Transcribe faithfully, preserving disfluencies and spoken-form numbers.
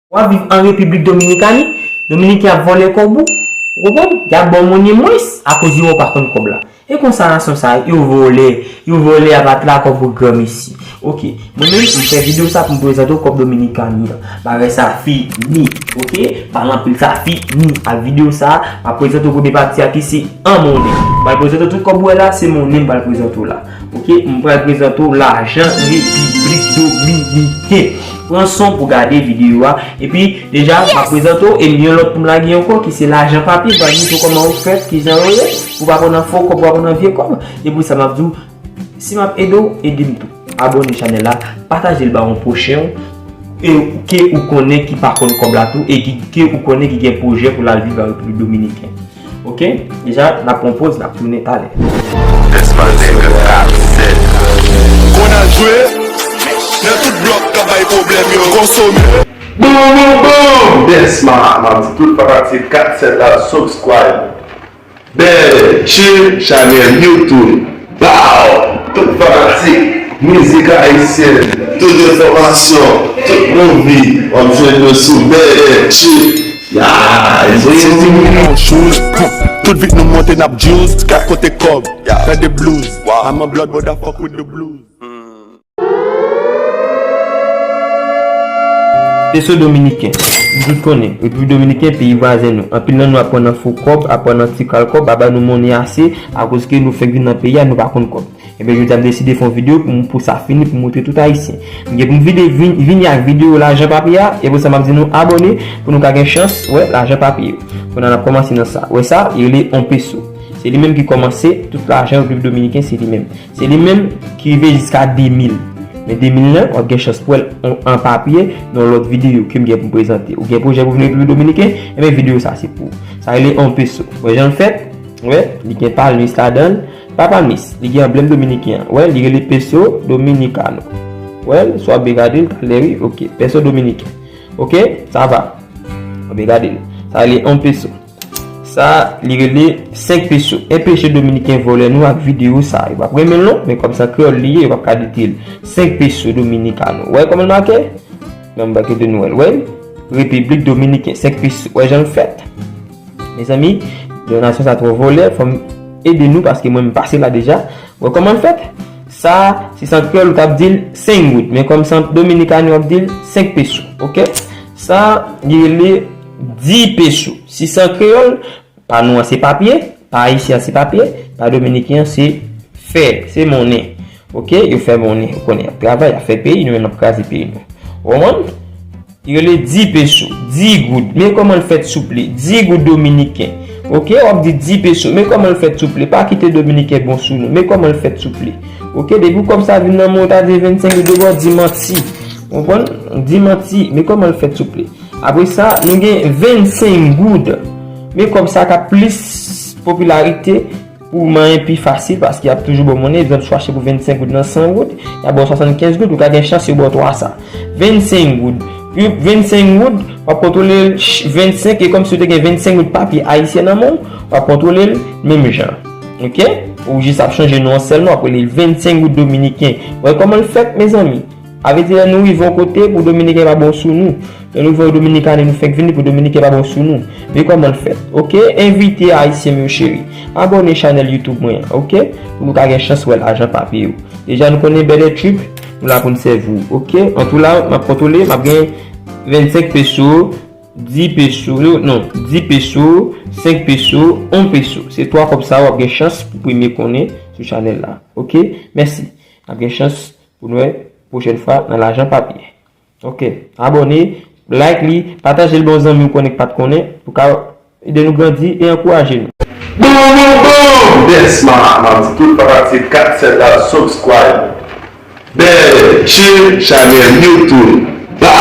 W ap viv an Repiblik Dominikani, Dominiken ap vòlè kòb ou. Ou konprann? Y ap ba w monnen mwens akoz yo wè w pa konn kòb la. E konsa nasyon sa yo vòlè, yo vòlè, y ap atra kòb pou granmesi. Ok, mwen menm, m fè videyo sa pou m prezante w kòb Dominikani an. Bagay sa fini, ok? Pale anpil, sa fini. Ak videyo sa, m ap prezante w premye pati a ki se an monnen. M pral prezante w tout kòb ou wè la, se monnen m pral prezante w la. Ok, m pral prezante w lajan Repiblik Dominiken. Pran san w pou gade videyo a. Epi, deja, m ap prezante w, e m gen yon lòt pou m lage ankò, ki se lajan papye. M pral montre w kòman ou fè, kijan yo ye, pou w pa pran nan fo kòb, pou w pa pran nan vye kòb. E pou sa, m ap di w, si m ap ede w, ede m tou. Abòne chanèl la, pataje l ba yon pwochen w, e ke ou konnen ki pa konn kòb la tou, e ki, ke ou konnen ki gen pwojè pou l al viv an Repiblik Dominikèn. Ok? Deja, n ap pran poz, n ap tounen talè. Desma nèg kat sèt. Konn al jwe nan tout blòk k ap bay pwoblèm yo. Konsome. Boom, boom, boom! Desma, m ap di tout fanatik kat sèt la, subscribe. Bèl, chill, chanèl YouTube. Bow! Tout fanatik mizik ayisyèn, tout enfòmasyon, tout movie, w ap jwenn yo sou Bèl, chill. Ya, Shoes, tout vit nou monte n ap juice, ka kote kòb, tande blues. I'm a blood, but I fuck with the blues. Peso dominiken. Nou tout konnen, Repiblik Dominiken, peyi vwazen nou. Anpil nan nou ap pran nan fo kòb, ap pran nan ti kal kòb, pa ba nou monnen ase, akoz ke nou fèk vin nan peyi a, nou pa konn kòb. Ebyen, jodi a m deside fè yon videyo pou m, pou sa fini, pou m montre tout Ayisyen. M gen pou m vide, vin, vini ak videyo lajan papye a, e pou sa m ap di nou abòne, pou nou ka gen chans wè lajan papye yo. Kounye a n ap kòmanse nan sa. Wè sa, li rele on peso. Se li menm ki kòmanse, tout lajan Repiblik Dominiken, se li menm. Se li menm ki rive jiska de mil. Men de mil lan, w ap gen chans pou wè l an, an papye nan lòt videyo ke m gen pou m prezante. Ou gen pwojè pou vin Repiblik Dominiken, ebyen videyo sa se pou ou. Sa rele on peso. Wè jan l fèt? Wè, li gen palmis ladan l. Pa palmis, li gen anblèm dominiken an. Wè, li rele peso dominicano. Wè, si w ap byen gade l, talè wi, ok. Peso dominiken. Ok, sa va. W ap byen gade l. Sa rele on peso. Sa, li rele senk peso. Enpeche dominiken vòlè nou ak videyo sa. Yo p ap renmen l non, men kòm se an kreyòl li ye, yo p ap ka detwi l. Senk peso dominikano. Wè kòman l make? Nan bak de nou wè l. Wè? Repiblik Dominiken, senk peso. Wè jan l fèt? Mezanmi, donasyon sa twò vòlè, fò m ede nou paske mwen m pase la deja. Wè kòman l fèt? Sa, si se an kreyòl, ou t ap di l senk goud. Men kòm se an dominikano, w ap di l senk peso. Ok? Sa, li rele dis peso. Si se an kreyòl, pa nou an se papye, pa ayisyen an se papye, pa dominiken an se fè, se monnen. Ok? Yo fè monnen. Ou konnen, y ap travay, y ap fè peyi, nou menm n ap kraze peyi nou. Ou konprann? Li rele dis peso, dis goud. Men kòman l fèt souple? Dis goud dominiken. Ok, w ap di dis peso. Men kòman l fèt souple? Pa kite dominiken bon sou nou. Men kòman l fèt souple? Ok, depi kòb sa vin nan men w, ta di vennsenk goud, yo ba w di manti. Ou konprann? Di manti. Men kòman l fèt souple? Apre sa, nou gen vennsenk goud. Men kòb sa k ap plis popilarite. Pou manyen pi fasil, paske y ap toujou ba w monnen, egzanp, si w achte pou vennsenk goud nan san goud, y ap ba w swasannkenz goud, ou ka gen chans yo ba w twa sa. Vennsenk goud. Wi, vennsenk goud, w ap kontwole l, ch-, vennsenk, e kòmsi w te gen vennsenk goud papye ayisyen nan men w, w ap kontwole l menm jan. Ok? Ou jis ap chanje non an sèlman, w ap rele l vennsenk goud dominiken. Wè kòman l fèt, mezanmi? Sa vle di lè nou rive yon kote pou dominiken pa bon sou nou. Lè nou rive Dominikani, nou fèk vini pou dominiken pa bon sou nou. Men kòman l fèt? Ok, envite ayisyen m yo cheri. Abòne chanèl YouTube mwen an, ok? Pou nou ka gen chans wè lajan papye yo. Deja nou konnen bèlè trip, nou la pou n sèvi w, ok? An tou la, m ap kontwole, m ap gen vennsenk peso, dis peso, non, dis peso, senk peso, on peso. Se twa kòb sa w ap gen chans pou premye konnen sou chanèl la. Ok? Mèsi. N ap gen chans pou n wè pwochèn fwa nan lajan papye. Ok. Abòne, like li, pataje l ba yon zanmi w konnen k pa t konnen, pou ka ede nou grandi e ankouraje nou. Boom, boom, boom! Desma, m ap di tout fanatik kat sèt la, subscribe. Bèl, chill, chanèl YouTube. Ba!